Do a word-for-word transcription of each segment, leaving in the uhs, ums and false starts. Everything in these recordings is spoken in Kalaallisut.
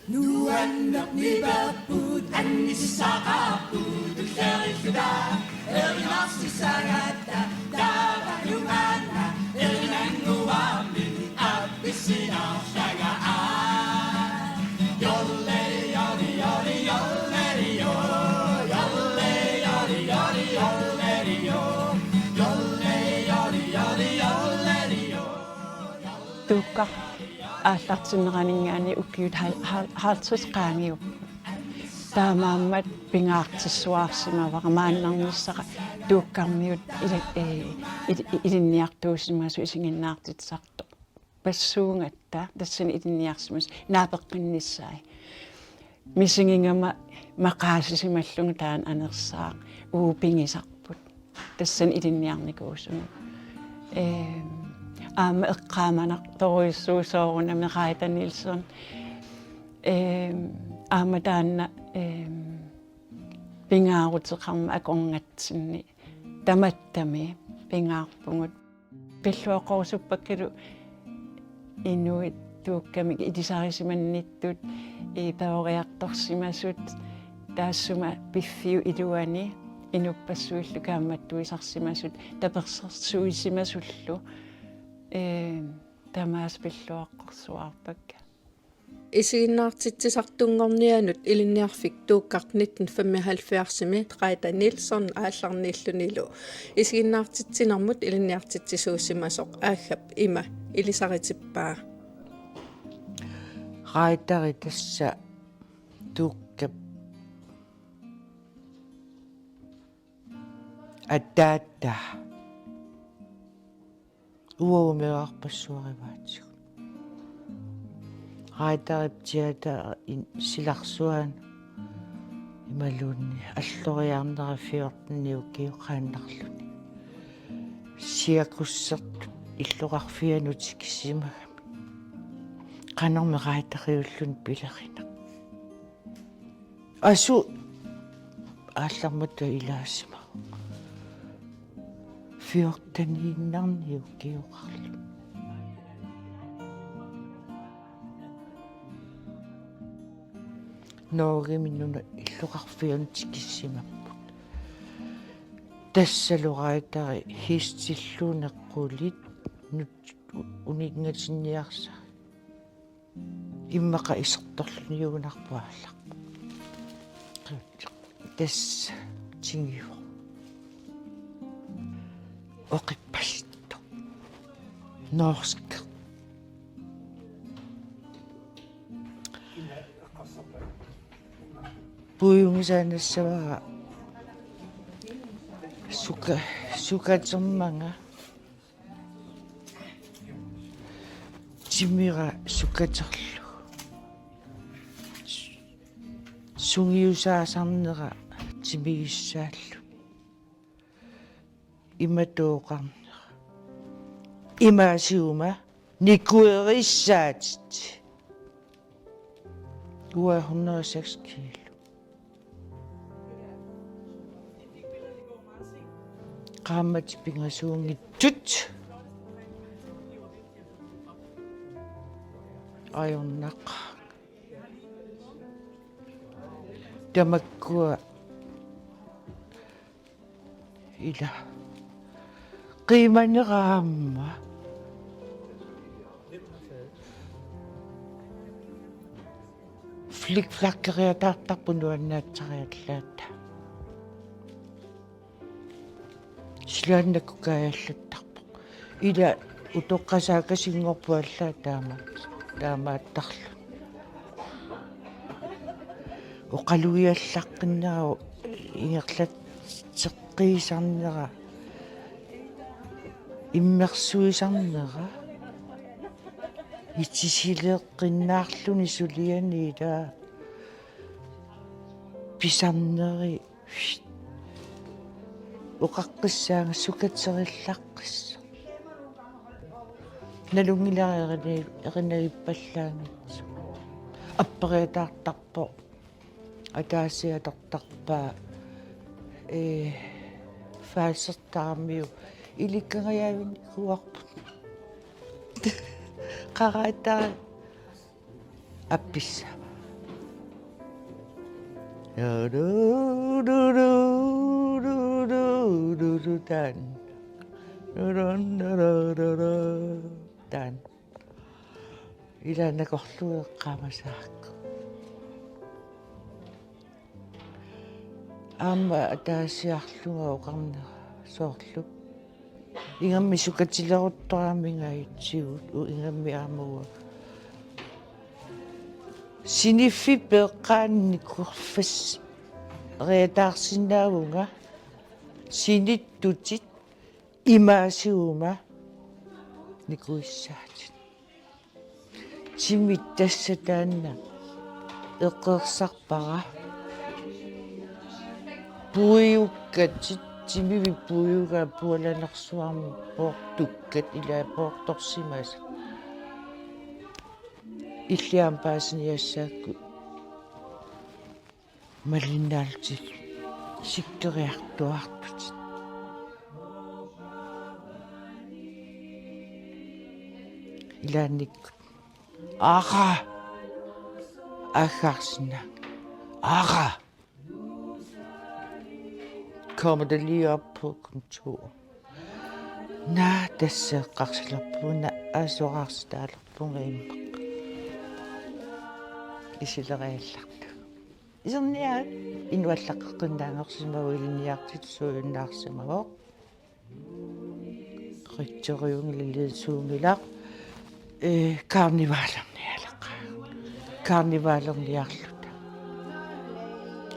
Nuannermi papput annisissaqarput ullerilluta erinarsussagatta taavalu maanna erinannguarmi appissinarlanga aa. Jolly, jolly, jolly, jolly, jo. Jolly, jolly, jolly, jolly, jo. Jolly, jolly, jolly, jolly, jo. Tuukka aallartinneraninngaanniit ukiut hal-, hal-, halvtreds qaangiupput. Taamaammat pingaartissuarsimavara maannarnissara tuukkarmiut ili-, ee, ili-, ilinniartuusimasoq isiginnaartitsisartoq. Passuugatta tassani ilinniarsimasoq naapeqqinnissaa. Misigigama maqaasisimallugu taanna anersaaq, uagut pigisarput tassani ilinniarnikuusugut. Ehm, aamma eqqaamanartorujussuuvoq soorunami Reidar Nielsen. Ehm, aamma taanna, ehm, pingaaruteqarmat akornatsinni tamattami pingaarpugut. Pilluaqqorusuppakkalu inuit tuukkamik ilisarisimannittut, ee, peroriartorsimasut, taassuma piffiup iluani inuppassuillu kaammattuisarsimasut, tapersersuisimasullu, ee, tamaasa pilluaqqorsuarpakka. Isiginnaartitsisartunngornianut ilinniarfik Tuukkaq nitten femoghalvfjerdsimi Reidar Nielsen aallarniillunilu isiginnaartitsinermut ilinniartitsisuusimasoq Aaggap ima ilisaritippaa. Reidari tassa Tuukkap ataata. Uagut meerarpassuarivaatigut. Reidarip teaterin silarsuaani imaluunniit alloriarnera fjorten ukioqaannarluni. Cirkussertut illoqarfianut tikissimagamik. Qanormi Reidariulluni pilerinaq. Asu aallarmata ilaasimavoq. Fjorteniinnarniuk ukioqarluni. Norgemi nuna illoqarfianut tikissimapput. Tassalu Reidari hestillu neqqulit nut-, u-, uninngatinniarsaat. Immaqa isertorluniugunarpoq aallarpoq. Tassa tingivoq. Oqippasittoq. Norsk. Puiumisaannassavara suka-, sukatermanga. Timera sukaterlugu. Sungiusaasarnera timigissaalluni. Imatut oqarnera. Imaasiuma nikuerissaatit. Uanga hundrede og seks kilo. Qaammatit pingasuunngitsut. Ajornaq. Tamakkua ila. Qiimanera aamma. Flikflakkeriataartarpoq nuannaatsariallaat. Silaannakkut kaajallattarpoq. Ila utoqqasaakasinngorpoq allaat taama-, taamaattarluni. Oqalugiallaqqinnera ingerlatseqqiisarnera immersuisarnera itisileeqqinnaarluni suliani ila pisarneri oqaqqissaanga sukaterillaqqissoq. Nalunngilara erina-, erinagippallaanngitsoq. Apperiataartarpoq. Ataasiartortarpaa, ee, falsertaramiuk ilikkangajaavinnikuuarput. Qaraatara appissava. Du, du, du, du, du, du, du, du, taanna. Du, du, du, du, du, du, taanna. Ilaa nakorluugaluarama saakku. Aamma ataasiarlunga oqarnera soorlu. Ingammik sukatileruttorami ngaatsigut u ingammik aamma uanga. Siniffiit peeqqaanni kurfas reataarsinnaavunga sinittutit imaasiguma nikuissaatit. Timit tassa taanna eqqersarpara. Puiukkatit timivik puiugaa pualanersuarmi poortukkat ilaa poortorsimasat. Illit aamma paasiniassaakkut. Malinnaallutit sikkeriartuaartutit. Ilaannikkut. Aqa! Aggersina. Aqa! Kommer det lige op på kontor. Naa, tassa eqqarsalerpunga, asoraarsi taalerpunga immaqa. Isileriallartu. Iserniaat inuallaqqeqqinnaanngorsimavoq ilinniartitsisuujunnaarsimavoq. Qitseruungila liisuungila, eh, karnivalernialeqaaq. Karnivalerniarluta.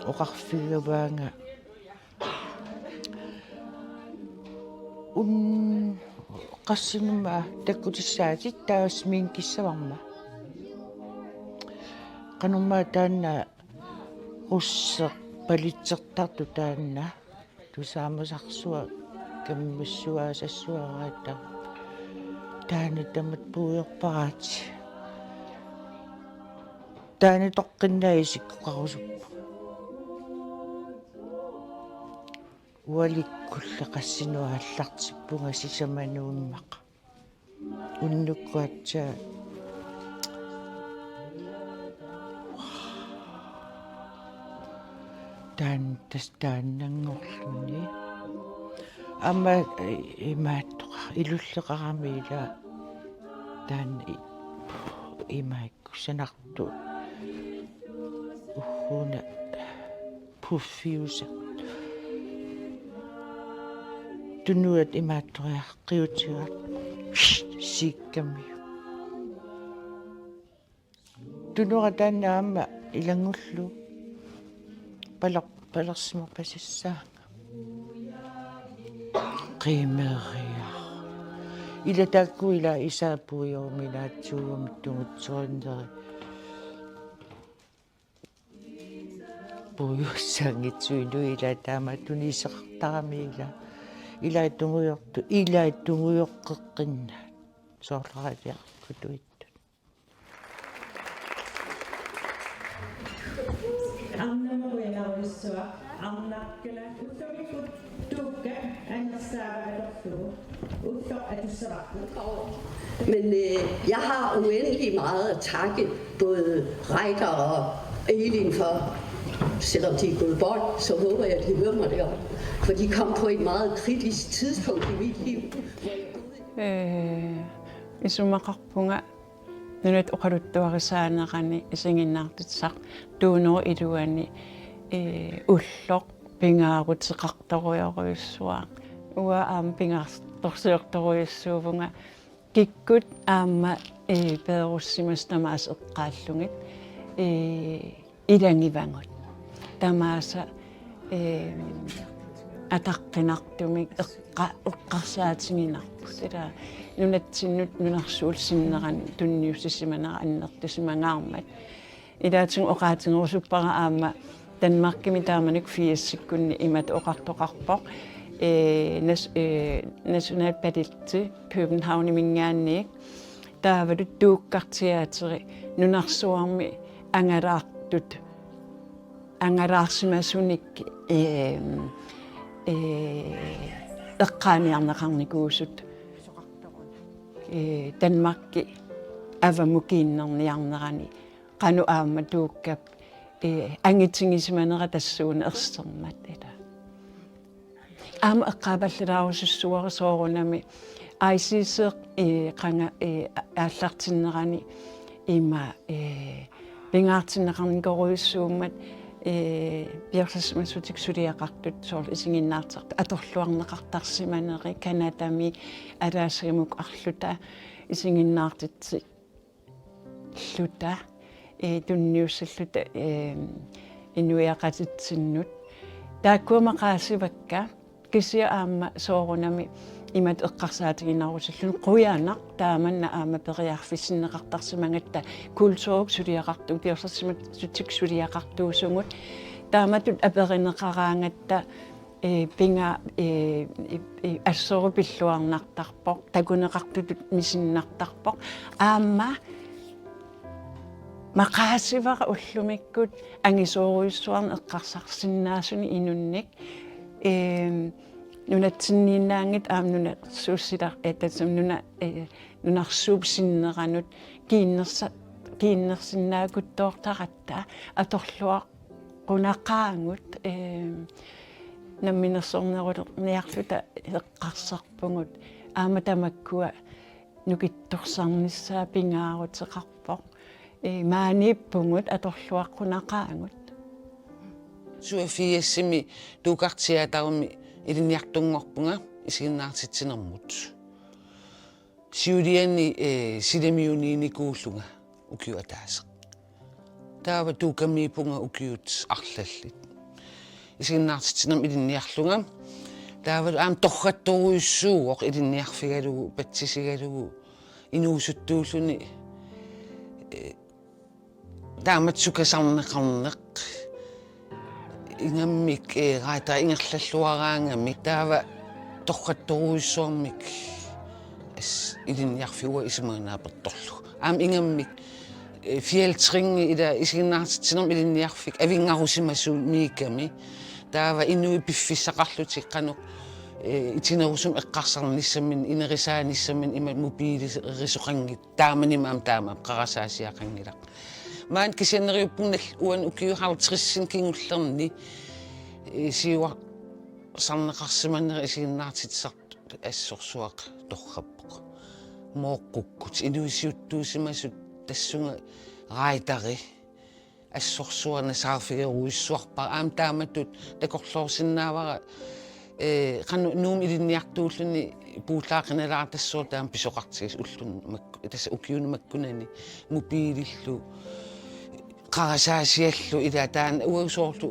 Oqarfigigavaanga un-, qassinuma takkutissaatit taava sminkissavarma. Qanormaa taanna russeq palitsertartoq taanna tusaamasarsuaq kammassuaasassuaraata. Taanna tamatta puigorparaati. Taanna toqqinnaaq isikkoqarusuppunga. Ualikkulli qassinut aallartippunga sisamanuunnaqa. Unnukkut aatsaat. Taanna tassa taannanngorluni. Aamma, eh, imaattoqarami ilulleqarami ilaa. Taanna i-, imaat- Kusanartoq. Uhuuna puffiusa. Tunuat imaattoriaqqiutigaat. Siikkamiuk. Tunua taanna aamma ilanngullugu. Paler-, palersimapasissaanga. Qiimeriaq. Ila taakku ila isaapuiormi naatsuugami tungutsorineri. Puiussaanngitsuilu ila taama tuniseqartarami ila. Ila tungujortu-, ila tungujoqqeqqinnaat. Soorlu radiarkutuittut. Arnamut qujanarujussuaq, arnarkala ullumikkut Tuukka anersaava atorlugu, ulloq atussavarput. Men øh, jeg har uendelig meget at takke både Reiter og Elin for. Selvom de er gået bort, så håber jeg, at de hører mig deroppe. For de kom på et meget kritisk tidspunkt i mit liv. Eh, isumaqarpunga nunatta oqaluttuarisaanerani isiginnaartitsisartuunerup iluani, eh, ulloq pingaaruteqartorujorujussuaq. Uanga aamma pingaartorsiortorujussuuvunga kikkut aamma, eh, peerussimasut tamaasa eqqaallugit, eh, ilagivagut. Tamaasa, eh, ataqqinartumik eqqa-, eqqarsaatiginarput. Ila nunatsinnut nunarsuup sinnerani tunniussisimanera annertusimangaarmat. Ilaatigut oqaatigerusuppara aamma Danmarkimi taamanikkut firsikkunni imatut oqartoqarpoq. Eh, nas-, eh, nationalballetti Københavniminngaanniit. Taavalu Tuukkarteateri nunarsuarmi angalaartut, angalaarsimasunik, eh, eh, eqqaaniarneqarnikuusut. Eh, Danmarki avammut kiinnerniarnerani qanoq aamma Tuukkap ee, angitigisimanera tassuuna ersermat ila. Aamma eqqaapallalaarusussavara soorunami I C C, ee, qanga-, ee, aallartinnerani ima, ee, pingaartinneqarnikorujussuummat, ee, piorsassimassutit suliaqartut soorlu isiginnaartartut atorluarneqartarsimaneri Canadami alaassagamik arluta isiginnaartitsi- -lluta, ee, tunniussalluta, ee, inuiaqatitsinnut. Taakkua maqaasivakka kisianni aamma soorunami imatut eqqarsaatiginnarusulluni qujanaq taamanna aamma periarfissinneqartarsimagatta kulturik suliaqartu-, piorsassimassutit suliaqartuusugut taamatut aperineqaraangatta ee, pinga-, ee, i-, i-, assorsuaq pilluarnartarpoq, takuneqartutut misinnartarpoq. Aamma maqaasivara ullumikkut angisoorujussuarnik eqqarsarsinnaasunik inunnik. Ee, nunatsinniinnaanngitsut aamma nunarsuussilar-, ee, tassami nuna-, ee, nunarsuup sinneranut kiinnersa-, kiinnersinnaakuttoortaratta atorluar- -qunaqaagut, ee, namminersornerulerniarluta eqqarsarpugut. Aamma tamakkua nukittorsarnissaa pingaaruteqarpoq. Ee, maaniippugut atorluaqqunaqaagut. Syvogfirsimi Tuukkarteaterimi ilinniartunngorpunga isiginnaartitsinermut. Siuliani, ee, silamiuniinnikuullunga ukiup ataaseq. Taava Tuukkamiippunga ukiut arlallit. Isiginnaartitsinermi ilinniarlunga. Taava aamma torrattorujussuuvoq ilinniarfigalugu, patsisigalugu, inuusuttuulluni, ee, taamatut sukasarneqarneq. Ingammik, ee, raata ingerlalluaraangamik taava torrattorujussuarmik as-, ilinniarfiuvoq isumaga naapertorlugu. Aamma ingammik, ee, Fjeldtringi ila isiginnaartitsinermi ilinniarfik avinngarusimasumiikkami. Taava inuit piffissaqarlutik qanoq, ee, itinerusumik eqqarsarnissaminnik, inerisaanissaminnik ima mobiiliserisoqanngitsut. Taamanimi aamma taama qarasaasiaqanngilaq. Maani kisianni neriuppunga nal-, uani ukiut halvtredsit kingullerni, ee, siuarsarneqarsimanera isiginnaartitsisartut assorsuaq torrappoq. Mooqqukkut, inuit siuttuusimasut tassunga raatari. Assorsuaq nasaarfigerujussuarpara aamma taamatut takorloorsinnaavara, ee, qanoq Nuummi ilinniartuulluni puullaaqinalaartassuaq taama pisoqartigisoq ulluni mak-, tassa ukiuni makkunani mobiilillu qarasaasiallu ila taanna uagut soorlu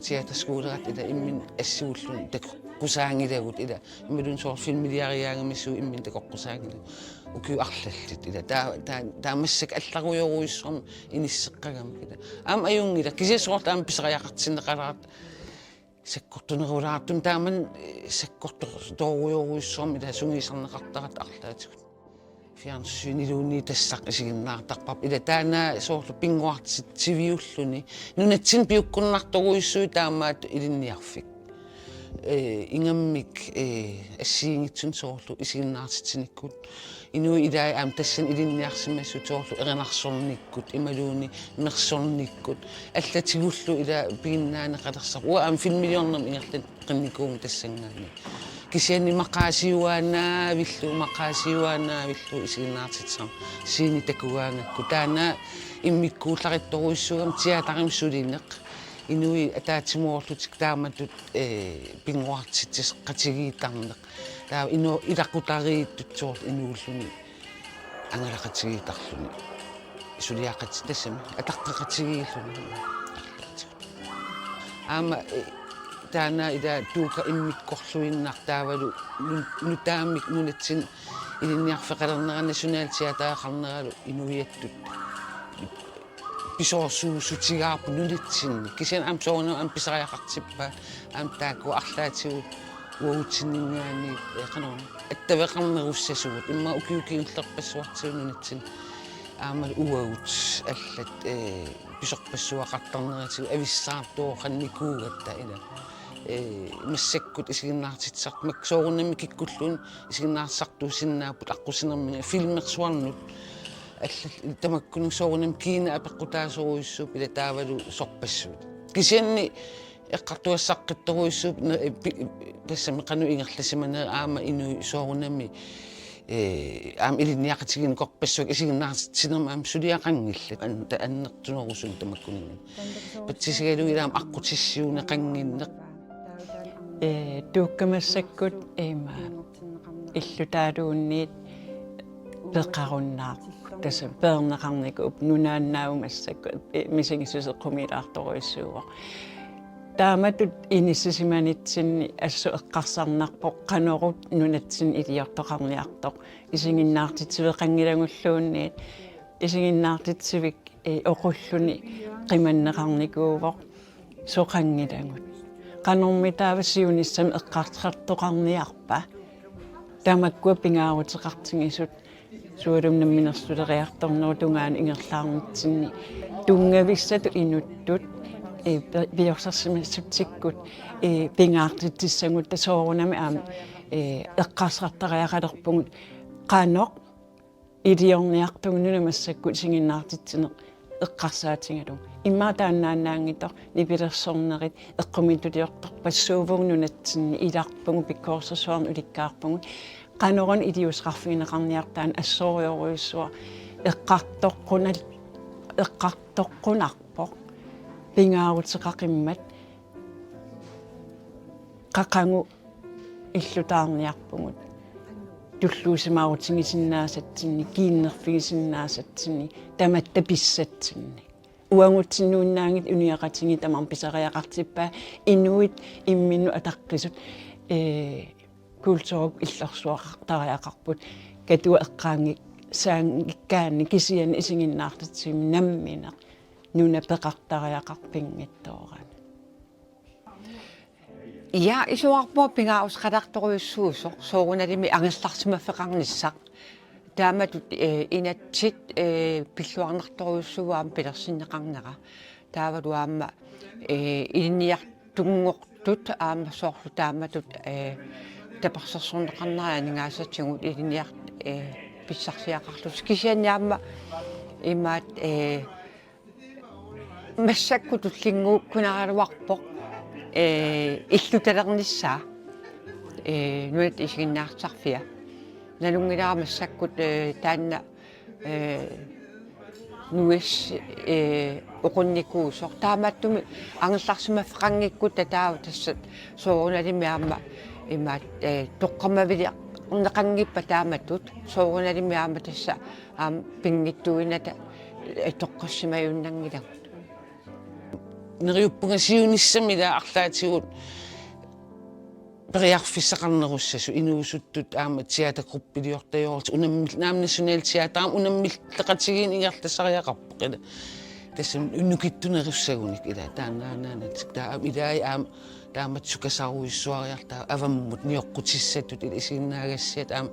teaterskolerat ila imminut assigulluni takoqqusaanngilagut ila imaluunniit soorlu filmiliariaangamisugut imminut takoqqusaanngilagut. Ukiut arlallit ila. Taa-, taa-, taava massakkut allarujorujussuarmik inisseqqagamik ila. Aamma ajunngilaq. Kisianni soorlu aamma pisariaqartinneqalaartoq sakkortunerulaartumik taamani, ee, sakkortoorujorujussuarmik ila sungiusarneqartaratta arlaatigut. Fjernsyniluunniit tassa isiginnaartarparput. Ila taanna soorlu pinnguartitsiviulluni. Nunatsinni piukkunnartorujussuit taamaattut ilinniarfik. Ee, ingammik, ee, assigiinngitsunik soorlu isiginnaartitsinikkut. Inuit ilaat aamma tassani ilinniarsimasut soorlu erinarsornikkut, imaluunniit mersornikkut. Allatigullu ila piginnaaneqalersarput. Uanga aamma filmiliornermik ingerlanneqarnikuuvunga tassanngaanniit. Kisianni maqaasiuaannaavillugu, maqaasiuaannaavillugu isiginnaartitsisarneq scenit takugaangakku. Taanna immikkuullarissorujussuugami teaterimi sulineq. Inuit ataatsimoorlutik taamatut, ee, pinnguartitsisoqatigiittarneq. Taava inu-, ilaqutariittut soorlu inuulluni angalaqatigiittarluni. Suliaqati-, tassami ataqqeqatigiilluni. Aamma, ee, taanna ila Tuukka immikkoorluinnaq taavalu nu-, nutaamik nunatsinni ilinniarfeqalernerani nationalteatereqarneralu inuiattut pisoorsuussutigaarput nunatsinni. Kisianni aamma soorunami aamma pisariaqartippaa aamma taakku arlaatigut uagutsinninngaanniit, ee, qanormi attaveqarnerussasugut. Immaqa ukiut kingullerpassuartigut nunatsinni. Aamma uagut allat, ee, pisorpassuaqartarnerisigut avissaartooqannikuugatta ila. Ee, massakkut isiginnaartitsisartut makku soorunami kikkulluunniit isiginnaartitsisartuusinnaapput aqqusinerminnga filmersuarnut. Allat tamakkununnga soorunami kiinaq apeqqutaasorujussuupput ila taavalu sorpassuit. Kisianni eqqartugassaqqittorujussuupput ne-, pi-, tassami qanoq ingerlasimanerit aamma inuit soorunami, ee, aamma ilinniaqatigiinneqarpassuit isiginnaartitsinermi aamma suliaqanngillat an-, ta-, annertunerusumik tamakkununnga. Patsisigalugu ila aamma aqqutissiuunneqannginneq. Ee, tuukka massakkut ima illutaaluunniit peqarunnaarput. Tassa peerneqarnikuupput nunaannaavoq massakkut, ee, misigissuseq eqqumiilaartorujussuuvoq. Taamatut inissisimanitsinni assut eqqarsarnarpoq qanoruna nunatsinni iliortoqarniartoq. Isiginnaartitsiveqanngilagulluunniit, isiginnaartitsivik, ee, oqulluni qimanneqarnikuuvoq soqanngilagut. Qanormi taava siunissami eqqarsartoqarniarpa? Tamakkua pingaaruteqartigisut sualummik namminersuleriartornerup tungaanut ingerlaarnitsinni tunngavissatut inuttut, ee, pi-, piorsarsimassutsikkut, ee, pingaartitsissagutta soorunami aamma, ee, eqqarsartariaqalerpugut qanoq iliorniartugut nuna massakkut isiginnaartitsineq eqqarsaatigalugu. Immaqa taannaannaanngitsoq nipilersornerit eqqumiitsuliortorpassuuvugut nunatsinni ilarpugut pikkorissorsuarnik ulikkaarpugut. Qanoruna iliuuseqarfigineqarniartoq taanna assorujussuaq eqqartoqqunal-, eqqartoqqunarpoq pingaaruteqaqimmat qaqugu illutaarniarpugut tulluusimaarutigisinnaasatsinni, kiinnerfigisinnaasatsinni, tamatta pissatsinni. Uagutsinnuinnaanngitsut inuiaqatigiit tamarmik pisariaqartippaat inuit imminnut ataqqisut, ee, kulturikkut illorsuaqartariaqarput. Katua eqqaanngissaanngikkaanni kisianni isiginnaartitsivimmi nammineq nuna peqartariaqarpoq pinngitsoorani. Ja, isumaqarpunga pingaaruteqartorujussuusoq, soorunalimi angerlarsimaffeqarnissaq. Taamatut, ee, inatsit, ee, pilluarnartorujussuuvoq aamma pilersinneqarnera. Taavalu aamma, ee, ilinniartunngortut aamma soorlu taamatut, ee, tapersersorneqarnera aningaasatigut ilinniart-, ee, pissarsiaqarlutik. Kisianni aamma imaat, ee, massakkut tullinnguukkunaraluarpoq, ee, illutalernissaa, ee, nunatta isiginnaartitsisarfia. Nalunngilara massakkut, ee, taanna, ee, nuis, ee, oqunnikuusoq. Taamaattumik angerlarsimaffeqanngikkutta taava tassa soorunalimi aamma imaat, ee, toqqammaviliorneqanngippat taamatut. Soorunalimi aamma tassa aamma pinngitsuuinnata, ee, toqqassimajunnanngilagut. Neriuppunga siunissami ila arlaatigut periarfissaqarnerussasut inuusuttut aamma teatergruppiliortajoortut unammil-, naamik Nationalteateri aamma unammilleqatigiinneq ingerlasariaqarpoq ila. Tassami nukittunerussagunik ila taannaannaanatik taava ilai aamma taamatut sukasarujussuariarluta avammut nioqqutissatut ila isiginnaagassiat aamma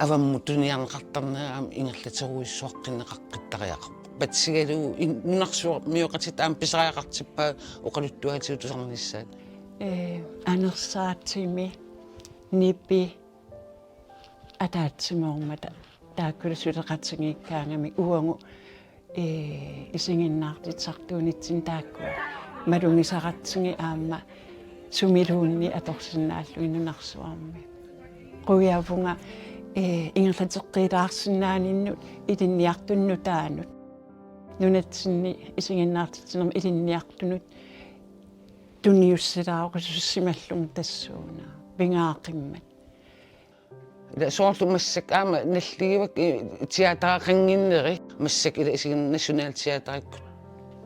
avammut tuniarneqartarnerat aamma ingerlaterujussuaqqinneqaqqittariaqarpoq. Patsisigalugu in-, nunarsuarmioqatitta aamma pisariaqartippaat oqaluttuaatigut tusarnissaat. Ee, anersaatimi, nipi, ataatsimoormata taakkulu suleqatigiikkaangamik uagut, ee, isiginnaartitsisartuunitsinni taakkua malugisaratsigit aamma sumiluunniit atorsinnaallugit nunarsuarmi. Qujaavunga, ee, ingerlateqqiilaarsinnaaninnut ilinniartunut nutaanut. Nunatsinni isiginnaartitsinermi ilinniartunut tuniussilaarussimallunga tassuuna. Pingaaqimmat. Ila soorlu massakkut aamma nalligivakka, ee, teatereqannginneri massakkut ila isiginnaartitsisartut Nationalteaterikkut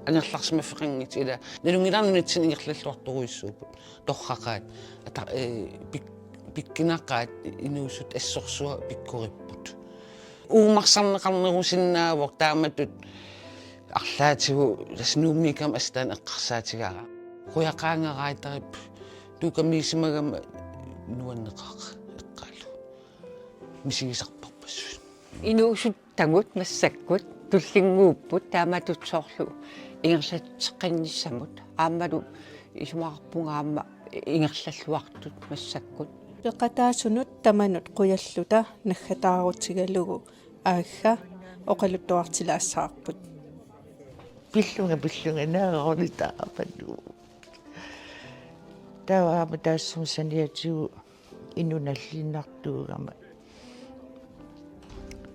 angerlarsimaffeqanngitsut ila nalunngilara nunatsinni ingerlalluartorujussuupput. Torraqaat, ata-, ee, pik-, pikkunaqaat inuusuttut assorsuaq pikkoripput. Uumarsarneqarnerusinnaavoq taamatut arlaatigut tassa Nuummiikkamik assut taanna eqqarsaatigaara. Qujaqaanga Raiderip tuukamiisimagama nuanneqaaq eqqaalu. Misigisarparpassuit. Inuusuttagut massakkut tullinnguupput taamatut soorlu ingerlateqqinnissamut. Aammalu isumaqarpunga aamma ingerlalluartut massakkut. Peqataasunut tamanut qujalluta naggataarutigalugu aagga oqaluttuartilaassavarput. Pillunga, pillunga, naaroritaarpalu. Taava aamma taassuma saniatigut inuk nalliinnartuugama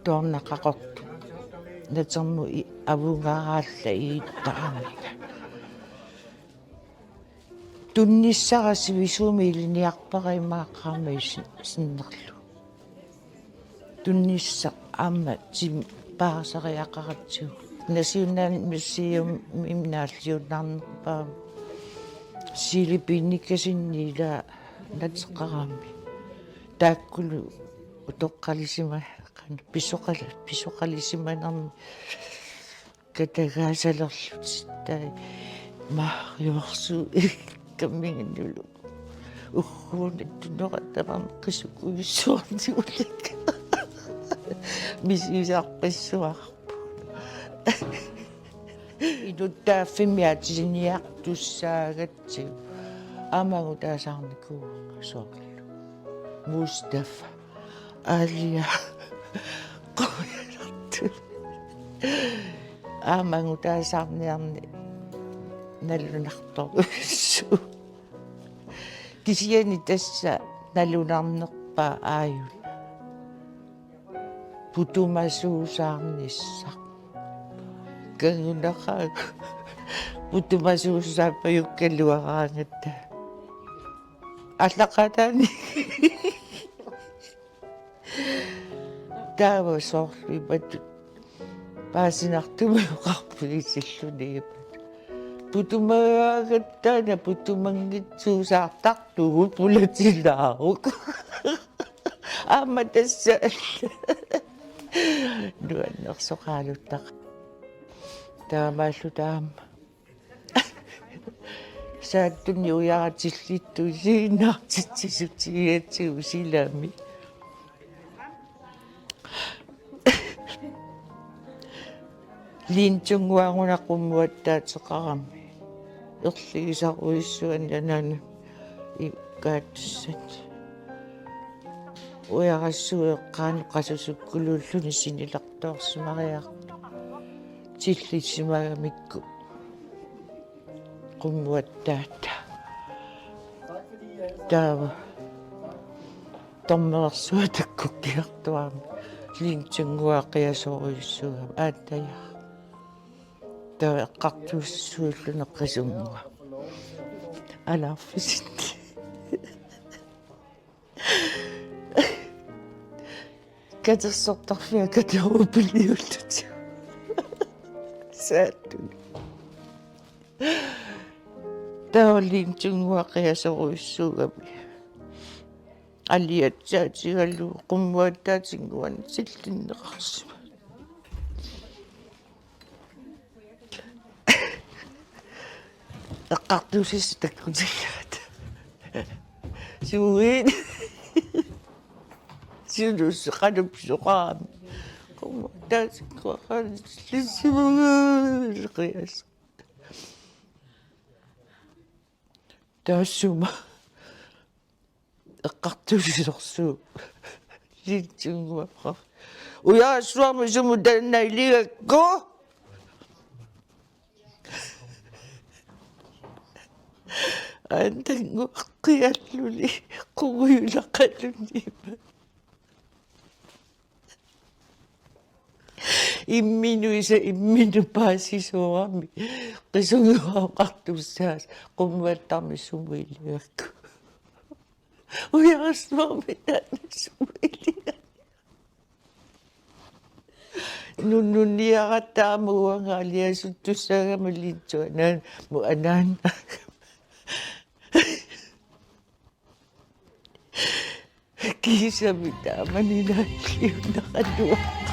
toornaqaqortoq natermut i-, avungaaraallagiittarami. Tunnissara sivisuumik ilinniarpara imaaqqaarmat sin-, sinnerlugu. Tunnissaq aamma timip paarisariaqaratsigu. Nationalmuseumimi naalliunnaarnerpaamik. Siilipiinnikkasinni ila nateqarami. Taakkulu utoqqalisima-, pisoqali-, pisoqalisimanermi katagaasalerlutik taava maariorsuut ikkamminganulu. Ugguuna tunoqatavan qisukujussuarnigulik. Misigisarpassuarput. Inuttaaffimmi aatsiniartussaagatsigu. Aamma angutaasaarnikuuara soorlu Mustafa. Alia. Qujanartumik. Aamma angutaasaarniarneq nalunartorujussuuvoq. Kisianni tassa nalunarnerpaaq aajuna. Putumasuusaarnissaq. Kangunaqaagut. Putumasuusaapajukkaluaraangatta. Allaqataani. Taava soorlu imatut paasinartumik oqarput isilluni. Putumagaagattaana putumanngitsuusaartartugut pulatilaaruk. Aamma tassa alla. Nuannersoqaaluttaq. Taamaallu taama. Saattunni ujaratillittuusiinnartitsisut tiatsigu silami. Lintunnguaruna qummuattaateqarami. Erligisarujussuanni anaanani ikaattussat. Ujarassuup eqqaanut qasusukkuluulluni sinilertoorsimariartoq. Tillissimagamikku. Qummuattaata. Taava. Tommersuaq takkukkiartuarami. Lintunnguaq qiasorujussuugami. Aattajaq. Taava eqqartuussisuulluni qisunnguaq. Alaarfisinni. Katersortarfia katerupiliullutik. Saattut. Taava lintunnguaq qiasorujussuugami. Aliatsaatigalugu qummuattaatinnguanik tillinneqarsimavoq. Eqqartuussisut takkutigaat. Suuit. Siulus qanupsoqaam. Qummuattaatikkuaqaat tillissimagaa qias. Taassuma. Eqqartuussisorsuup. Lintunnguaq. Ujarassuarmi sumut taanna iligakku. Aantannguaq qialluni qungujulaqaluni. Imminut isa imminut paasisoorami. Qisunnguaq oqartussaasoq qummuattarmi sumut iligakku. Ujarassuarmi taanna sumut iligakku. Nunnunniaratta aamma uanga aliasuttussaagama lintuanaanamut anaanaagama. Kiisami taamani naalliunnaqaluaq.